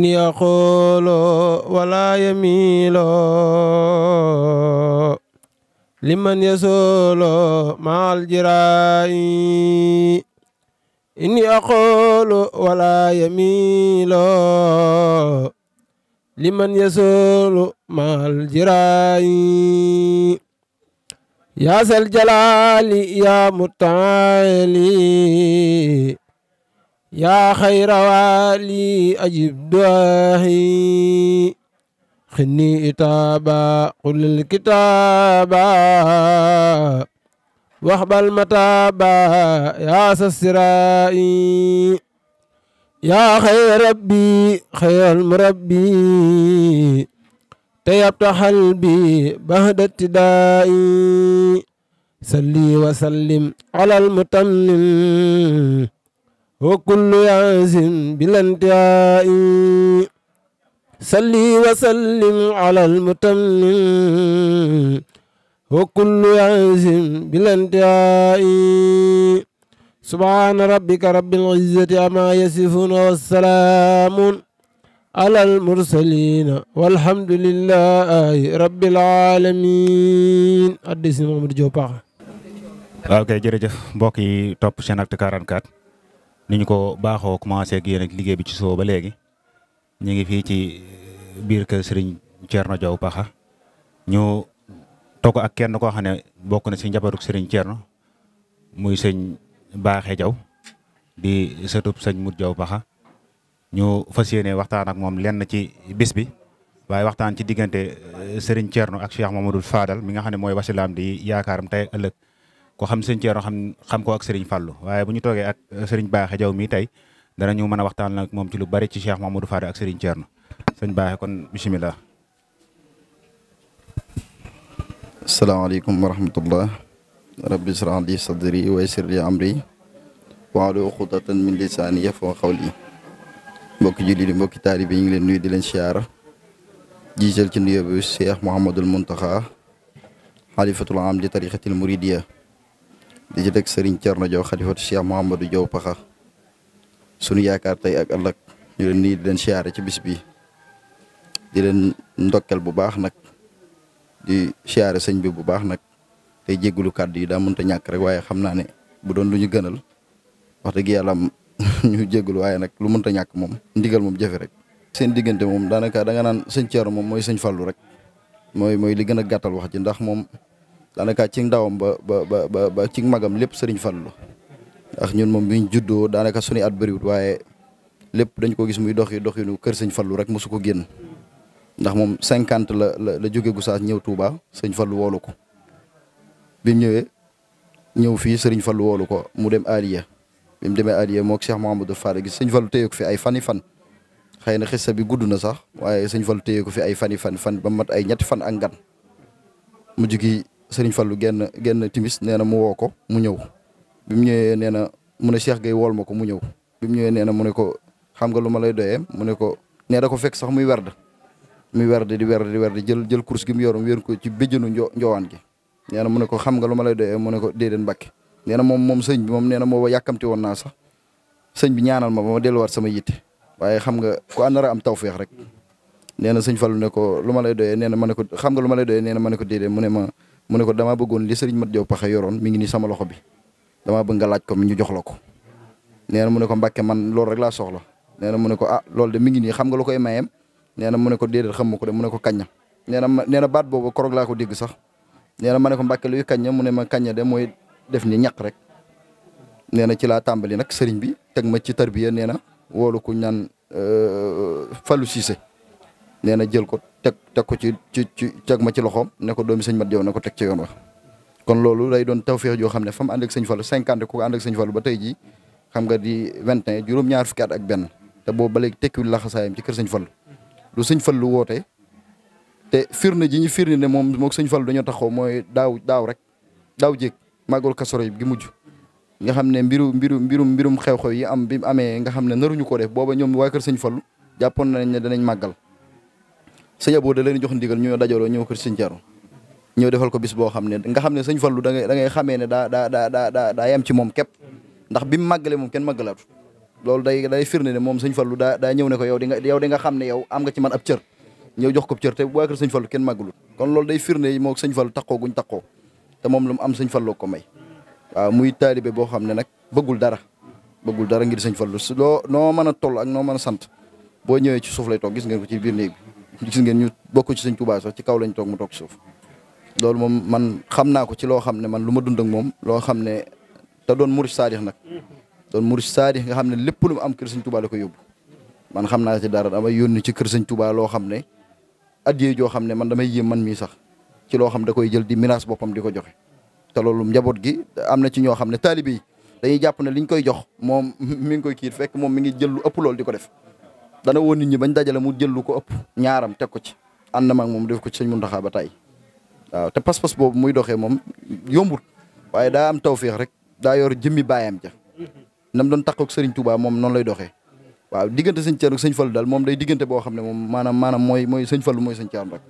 إني أقول ولا يميل لمن يسول مع الجراء إني أقول ولا يميل لمن يسول مع الجراء يا ذا الجلال يا متعالي يا خير والي أجب دعائي خني إتابا قل الكتابا واقبل متابا يا سسرائي يا خير ربي خير المربي طيبت قلبي بعد ابتدائي صلي وسلم على المتمم وكل يازم بلا انتهاء صلي وسلم على المتمم وكل يازم بلا انتهاء سبحان ربك رب العزة عما يصفون والسلام على المرسلين والحمد لله رب العالمين addi Mamadou Diop Pakha. waaw kay jërëjëf mbokk yi topp Sen Actu 44 ni ñu ko baaxoo commencé ak yéen ak liggéey bi ci soo ba léegi ñu ngi fii ci biir kër Serigne Thierno Diaw Pakha ñu toog ak kenn koo xam ne bokk na si njabootu Serigne Thierno muy sëñ Baaxe Diaw di sëtub sëñ Mour Diaw Pakha ñu fas yéene waxtaan ak moom lenn ci bis bi waaye waxtaan ci diggante Serigne Thierno ak Cheikh Mamadou Fadal mi nga xam ne mooy wasilaam di yaakaaram tey ëllëg ko xam sëñ Thierno xam ko ak Serigne Fallou waaye bu ñu toogee ak Serigne Baaxe Diaw mi tey danañu mën a waxtaan ak moom ci lu bari ci Cheikh Mamadou Fadal ak Serigne Thierno sëñ Baaxe kon bisimilah. asalaamaaleykum wa rahmatullah rabbi israh li sadri wa yassir li amri wahlul uqdatan min lisaani yafqahu qawli mbokki julli di mbokki taalibe yi ngi leen nuyu di leen siyaara jiital ci nuyoo bi Cheikh Mouhamadul Mountakha xalifatul am di tariqatil muridiya di ci teg Serigne Thierno Diaw xalifatu Cheikh Mouhamadou Diaw Pakha sunu yaakaar tey ak ëllëg ñu leen nuyu di leen siyaara ci bis bi di leen ndokkel bu baax nag di siyaare sëñ bi bu baax nag tey jéggulu kàddu yi daa mënta ñàkk rek waaye xam naa ne bu doon lu ñu gënal wax dëgg yàlla ñu jéggulu waaye nag lu mënta ñàkk moom ndigal moom jafe rek seen diggante moom daanaka da nga naan sëñ Thierno moom mooy sëñ Fallou rek mooy li gën a gàttal wax ji ndax moom daanaka ci ndawam ba ci magam lépp sëriñ Fallou ndax ñun moom biñ juddoo daanaka suñu at bëriwut waaye lépp dañ ko gis muy doxinu kër sëñ Fallou rek mosu ko génn ndax moom 50 la jóge Gossas ñëw Touba sëñ Fallou woolu ko bi mu ñëw fii sëriñ Fallou woolu ko mu dem Aliya bi mu demee Aliya moog Cheikh Mouhamadou Fadal gis sëñ Fallou téye ko fi ay fani fan xëy na xissa bi gudd na sax waaye sëñ Fallou téye ko fi ay fan ba mat ay ñetti fan ak ngan mujj gi sëriñ Fallou genn timis nee na mu woo ko mu ñëw bi mu ñëwee nee na mu ne Cheikh Gueye wool ma ko mu ñëw bi mu ñëwee nee na mu ne ko xam nga lu ma lay doyee mu ne ko nee da ko fekk sax muy werd di jël course gi mu yorum wéer ko ci béjjënu njowaan gi nee na mu ne ko xam nga lu ma lay doyee mu ne ko déedéet Mbàkke nee na moom sëñ bi moom nee na moo yàkkamti woon naa sax sëñ bi ñaanal ma ba ma delluwaat sama yitte waaye xam nga ku àndara am tawfeex rek nee na sëñ Fallou ne ko lu ma lay doyee nee na ma ne ko xam nga lu ma lay doyee nee na ma ne ko déedéet mu ne ko damaa bëggoon li sëriñ Mat Diaw Pakha yoroon mi ngi nii sama loxo bi damaa bëgg nga laaj ko mi ñu jox la ko nee na mu ne ko Mbàkke man loolu rek laa soxla nee na mu ne ko loolu de mi ngi nii xam nga lu koy mayeem nee na mu ne ko déedéet xam ma ko de mu ne ko kañña nee na baat boobu korog laa ko dégg sax nee na ma ne ko Mbàkke luy kañña mu ne ma kañña de mooy def ni ñaq rek nee na ci laa tàmbali nag sëriñ bi teg ma ci tarbiya nee na woolu ku ñaan Fallou Cissé nee na jël ko teg ko ci teg ma ci loxoom ne ko doomi sëñ Mat Diaw na ko teg ci yoon wax kon loolu lay doon tawfeex joo xam ne fa mu ànd ak sëñ Fallou 50 ku ko ànd ak sëñ Fallou ba tey jii xam nga di 21 juróom-ñaar fukki at ak benn te boobu ba léegi tekkiwul laxasaayam ci kër sëñ Fallou lu sëñ Fallou woote te firnde ji ñu firnde ne moom moog sëñ Fallou dañoo taxaw mooy daaw rek daaw jéeg màggal Kazu Rajab gi mujj nga xam ne mbirum xew-xew yi am bi mu amee nga xam ne naruñu ko def booba ñoom waa kër sëñ Fallou jàppoon nañ ne danañ màggal sëñ Abo da leen jox ndigal ñoo dajaloo ñëw kër sëñ Thierno ñëw defal ko bis boo xam ne nga xam ne sëñ Fallou da ngay xamee ne daa yem ci moom képp ndax bi mu màggalee moom kenn màggalaatu loolu day firnde ne moom sëñ Fallu daa ñëw ne ko yow di nga xam ne yow am nga ci man ab cër ñëw jox ko cër te waa kër sëñ Fallu kenn màggalut kon loolu day firnde moo sëñ Fallu takkoo guñ takkoo te moom lu mu am sëñ Fallu ko may waaw muy taalibe boo xam ne nag bëggul dara ngir sëñ Fallu noo mën a toll ak noo mën a sant boo ñëwee ci suuf lay toog gis ngeen ko ci biir néeg bi gis ngeen ñu bokk ci sëñ Tuubaa sax ci kaw lañ toog mu toog ci suuf loolu moom man xam naa ko ci loo xam ne man lu ma dund ak moom loo xam ne te doon murid saadix nag doon murid saadix nga xam ne lépp lu mu am kër sëñ Tuubaa la ko yóbbu man xam naa ci dara damay yónni ci kër sëñ Tuubaa loo xam ne addiyee joo xam ne man damay yéem man mii sax ci loo xam da koy jël di miraas boppam di ko joxe te loolu njaboot gi am na ci ñoo xam ne taalibe yi dañuy jàpp ne liñ koy jox moom mi ngi koy kiit fekk moom mi ngi jël lu ëpp loolu di ko def dana woon nit ñi bañ dajale mu jël lu ko ëpp ñaaram teg ko ci ànd na ma ak moom def ko ci sëñ Muntaxa ba tey waaw te pas-pas boobu muy doxee moom yombut waaye daa am tawféex rek daa yor jëmmi baayam ja nam doon takkook Sëriñ Tuubaa moom noonu lay doxee waaw diggante sëñ Ceerno ak sëñ Fallu daal moom day diggante boo xam ne moom maanaam mooy sëñ Fallu mooy sëñ Ceerno rek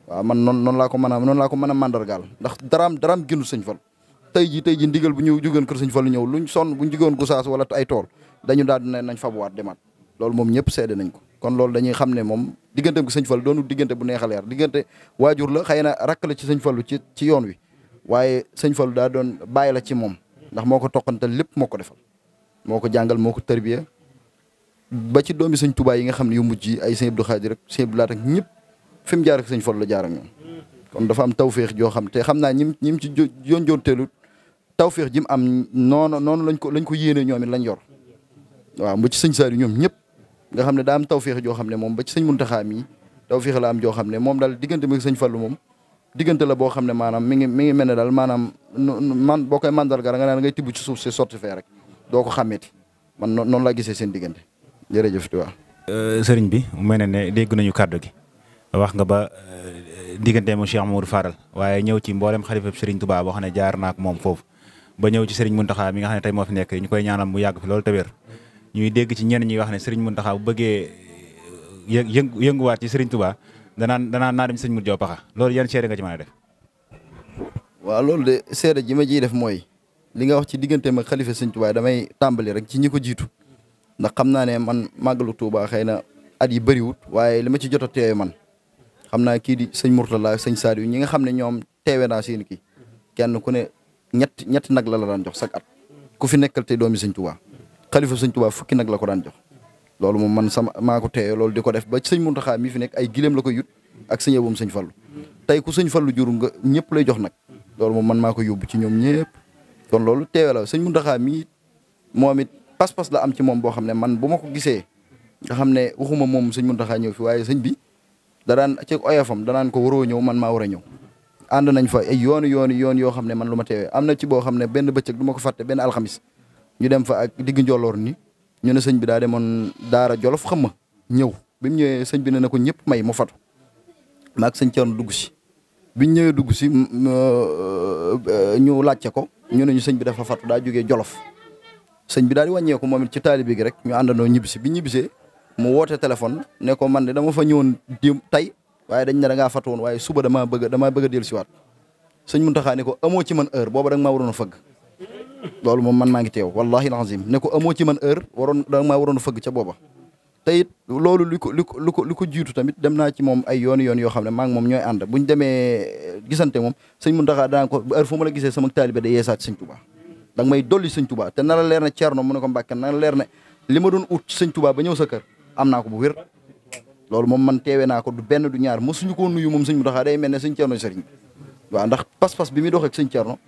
waaw man noonu laa ko mën a mandargaal ndax daraam gënul sëñ Fallu tey ji ndigal bu ñu jógoon kër sëñ Fallu ñëw luñ sonn buñ jógoon Gosaas wala ay tool dañu daal ne nañ fabuwaat demaat loolu moom ñëpp seede nañ ko kon loolu dañuy xam ne moom digganteem ko sëñ Fallu doonu diggante bu neex a leer diggante waajur la xëy na rakk la ci sëñ Fallu ci yoon wi waaye sëñ Fallu daa doon bàyyi la ci moom ndax moo ko toqantal lépp moo ko defal moo ko jàngal moo ko tarbiya ba ci doomi sëñ Tuubaa yi nga xam ne yu mujj yi ay sëñ Abdou Khadir rek sëñ Abdou Lahat ak ñëpp fi mu jaar ak sëñ Fallu la jaar ak ñoom kon dafa am tawféex joo xam te xam naa ñim ci joonteelu tawféex ji mu am noonu lañ ko yéene ñoom it lañ yor waaw ba ci sëñ Saaliw ñoom ñëpp nga xam ne daa am tawféex joo xam ne moom ba ci sëñ Muntaxa mi tawféex la am joo xam ne moom daal diggante mi sëñ Fallu moom diggante la boo xam ne maanaam mi ngi mel ne daal maanaam man boo koy mandarga nga naan ngay tibb ci suuf si sotti fee rek doo ko xàmmeeti man noonu laa gisee seen diggante jërëjëf ti waaw sëriñ bi mu mel ne dégg nañu kàddu gi wax nga ba diggante mu Cheikh Mamadou Faral waaye ñëw ci mboolem xalifa sëriñ Tuubaa boo xam ne jaar naa ak moom foofu ba ñëw ci sëriñ Muntaxa mi nga xam ne tey moo fi nekk ñu koy ñaanal mu yàgg fi loolu te wér ñuy dégg ci ñenn ñi wax ne sëriñ Muntaxa bu bëggee yënguwaat ci sëriñ Tuubaa danaan naa dem sëñ Modou Diaw Pakha loolu yan seede nga ci mën a def waaw loolu de seede ji ma ciy def mooy li nga wax ci digganteem ak xalifa sëñ Tuubaa damay tàmbali rek ci ñi ko jiitu ndax xam naa ne man màggalu Tuubaa xëy na at yi bëriwut waaye li ma ci jot a teewe man xam naa kii di sëñ Mourtala sëñ Saliou ñi nga xam ne ñoom teewe naa seen kii kenn ku ne ñett nag la daan jox chaque at ku fi nekkal te doomi sëñ Tuubaa xalifa sëñ Tuubaa fukki nag la ko daan jox loolu moom man maa ko teewe loolu di ko def ba sëñ Muntaxa mi fi nekk ay gileem la ko yut ak sëñ Abum sëñ Fallu tey ku sëñ Fallu jur nga ñëpp lay jox nag loolu moom man maa ko yóbbu ci ñoom ñëpp kon loolu teewe la sëñ Muntaxa mi moom it pas-pas la am ci moom boo xam ne man bu ma ko gisee nga xam ne waxuma moom sëñ Muntaxa ñëw fi waaye sëñ bi da daan ci oyofam danaan ko waroo ñëw man maa war a ñëw ànd nañ fa ay yoon yoo xam ne man lu ma teewee am na ci boo xam ne benn bëccëg du ma ko fàtte benn alxamis ñu dem fa ak digg njolloor ni ñu ne sëñ bi daa demoon daara Jolof xam ma ñëw bi mu ñëwee sëñ bi ne na ko ñëpp may mu fatu maag sëñ Ceerno dugg si biñ ñëwee dugg si ñu laajte ko ñu ne ñu sëñ bi dafa fatu daa jógee Jolof sëñ bi daal di wàññeeku moom it ci taalibe gi rek ñu àndandoo ñibbisi bi ñibbisee mu woote téléphone ne ko man de dama fa ñëwoon tey waaye dañ ne da ngaa fatu woon waaye suba damaa bëgg a dellu siwaat sëñ Muntaxa ne ko amoo ci man heure booba da nga maa waroon a fëgg loolu moom man maa ngi teew wallahi alazim ne ko amoo ci man heure da nga maa waroon a fëgg ca booba te it loolu li ko jiitu tamit dem naa ci moom ay yoon yoo xam ne maa ngi moom ñooy ànd buñ demee gisante moom sëñ Muntaxa daan ko heure fu ma la gisee sama taalibe da yeesaat sëñ Tuubaa da nga may dolli sëñ Tuubaa te na la leer ne Ceerno mu ne ko Mbàkke na la leer ne li ma doon ut sëñ Tuubaa ba ñëw sa kër am naa ko bu wér loolu moom man teewee naa ko du benn du ñaar mosuñu ko nuyu moom sëñ Muntaxa day mel ne sëñ Ceerno sëriñ waaw ndax pas-pas bi muy doxee ak sëñ Ceerno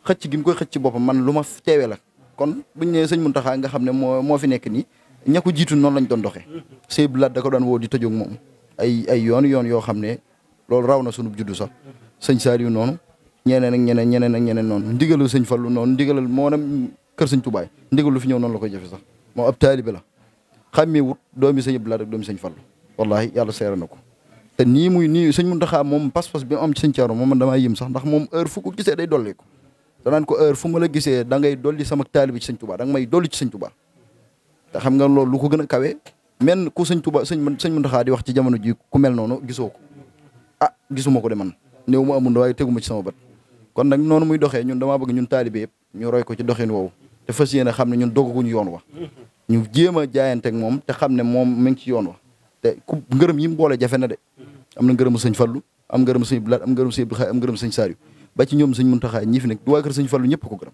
xëcc gi mu koy xëcc boppam man lu ma teewee la kon buñ nee sëñ Muntaxa nga xam ne moo fi nekk nii ña ko jiitu noonu lañ doon doxee sëñ Blaat da ko daan woo di tëjoog moom ay yoon yoo xam ne loolu raw na sunub juddu sax sëñ Saaliw noonu ñeneen noonu ndigalal sëñ Fallu noonu ndigalal moo nam kër sëñ Tuubaa ndigal lu fi ñëw noonu la koy jëfe sax moom ab taalibe la xàmmee wut doomi sëñ Blaat ak doomi sëñ Fallu wallahi yàlla seere na ko te nii sëñ Muntaxa moom pas-pas bi am ci sëñ Ceerno moom man damaa yëm sax ndax moom heure fu ko gisee day dolli ko danaan ko heure fu ma la gisee da ngay dolli sama taalibe ci sëñ Tuubaa da nga may dolli ci sëñ Tuubaa te xam nga loolu lu ko gën a kawe men ku sëñ Tuubaa sëñ Muntaxa di wax ci jamono ji ku mel noonu gisoo ko gisuma ko de man néew mu amul waaye teguma ci sama bët kon nag noonu muy doxee ñun damaa bëgg ñun taalibe yëpp ñu roy ko ci doxin woowu te fas yéene xam ne ñun dogaguñu yoon wa ñu jéem a jaayanteeg moom te xam ne moom mi ngi ci yoon wa te ku ngërëm yi mu boole jafe na de am na ngërëmu sëñ Fallu am ngërëmu sëñ Blaat am ngërëmu sëñ Abdou Khadre am ngërëmu sëñ Saliou ba ci ñoom sëñ Muntaxa ñi fi nekk du waa kër sëñ Fallu ñëpp ko gërëm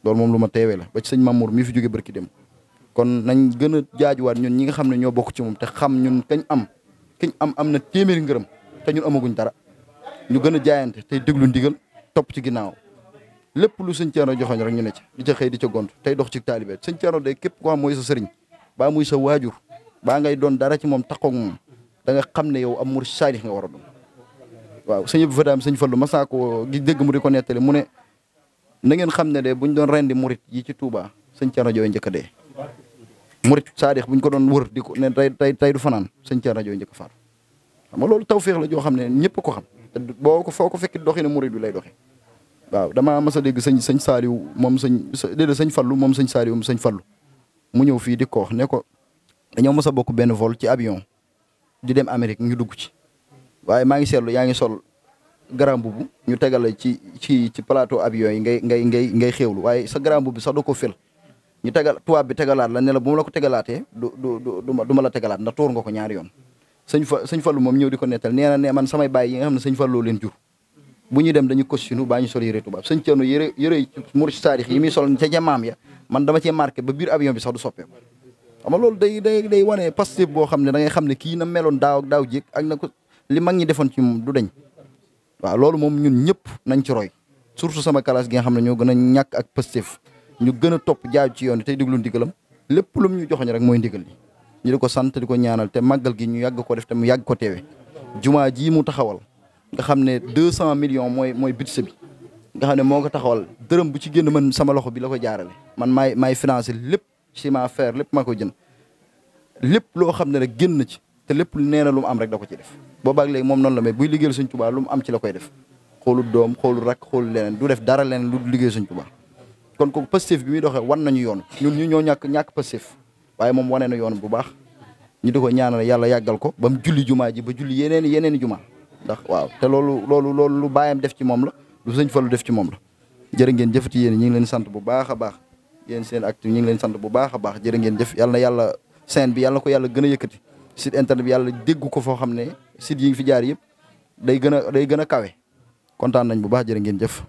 loolu moom lu ma teewee la ba ci sëñ Mamour mi fi jóge barki dem kon nañ gën a jaajuwaat ñun ñi nga xam ne ñoo bokk ci moom te xam ñun kañ am na téeméeri ngërëm te ñun amaguñ dara ñu gën a jaayante tey déglu ndigal topp ci ginnaaw lépp lu sëñ Thierno joxoñ rek ñu ne ci di ca xëy di ca gont tey dox ci taalibe sëñ Thierno day képp koo xam mooy sa sëriñ baa muy sa waajur baa ngay doon dara ci moom taxaw moom da nga xam ne yow am murid saadix nga war a doon waaw sëñ Abdou Fadam sëñ Fallu masaa ko gi dégg mu di ko nettali mu ne na ngeen xam ne de buñ doon rendi murid yi ci Touba sëñ Thierno Jooy njëkk a dee murid saadix buñ ko doon wër di ko ne tey du fanaan sëñ Thierno Jooy njëkk a faatu xam nga loolu tawféex la joo xam ne ñëpp ko xam te boo ko foo ko fekk doxi ne murid bi lay doxee waaw damaa mas a dégg sëñ Saaliw moom sëñ Fallu moom sëñ Saaliw moom sëñ Fallu mu ñëw fii di ko wax ne ko dañoo mas a bokk benn vol ci avion di dem Amérique ñu dugg ci waaye maa ngi seetlu yaa ngi sol grand boubou ñu tegal ci plateau avion yi ngay xéewlu waaye sa grand boubou sax doo ko fel ñu tegal tubaab bi tegalaat la ne la bu ma la ko tegalaatee du ma la tegalaat ndax tóor nga ko ñaari yoon sëñ Fallu moom ñëw di ko nettal nee na ne man samay baay yi nga xam ne sëñ Fallu leen jur bu ñuy dem dañu costume baa ñu sol yëre tubaab sëñ Thierno yëre murid saadix yi muy sol ca jamaam ya man dama cee marqué ba biir avion bi sax du soppeeku xam nga loolu day wane Pastef boo xam ne da ngay xam ne kii na meloon daaw jéeg ak na ko li mag ñi defoon ci moom du dañ waaw loolu moom ñun ñëpp nañ ci roy surtout sama classe gi nga xam ne ñoo gën a ñàkk ak Pastef ñu gën a topp jaaju ci yoon tey déglu ndigalam lépp lu mu ñu joxoñ rek mooy ndigal li ñu di ko sant di ko ñaanal te màggal gi ñu yàgg ko def te mu yàgg ko teewe jumaa ji mu taxawal nga xam ne 200 millions mooy budget bi nga xam ne moo ko taxawal dërëm bu ci génn man sama loxo bi la ko jaarale man maay financé lépp ciment fer lépp maa koy jënd lépp loo xam ne rek génn na ci te lépp nee na lu mu am rek da ko ci def boobaag léegi moom noonu la mais buy liggéeyal Sëñ Tuubaa lu mu am ci la koy def xoolul doom xoolul rak xoolul leneen du def dara leneen lu liggéey Sëñ Tuubaa kon kooku Pastef bi muy doxee wan nañu yoon ñun ñu ñoo ñàkk Pastef waaye moom wane na yoon bu baax ñu di ko ñaanal yàlla yàggal ko ba mu julli jumaa ji ba julli yeneen jumaa ndax waaw te loolu lu baayam def ci moom la lu Sëñ Fallu def ci moom la jërë ngeen jëfati yéen ñi ngi leen sant bu baax a baax yéen seen acte ñi ngi leen sant bu baax a baax jërë ngeen jëf yàlla na yàlla scène bi yàlla na ko yàlla gën a yëkkati site internet bi yàlla dégg ko foo xam ne site yi fi jaar yëpp day gën a kawe kontaan nañ bu baax jërë ngeen jëf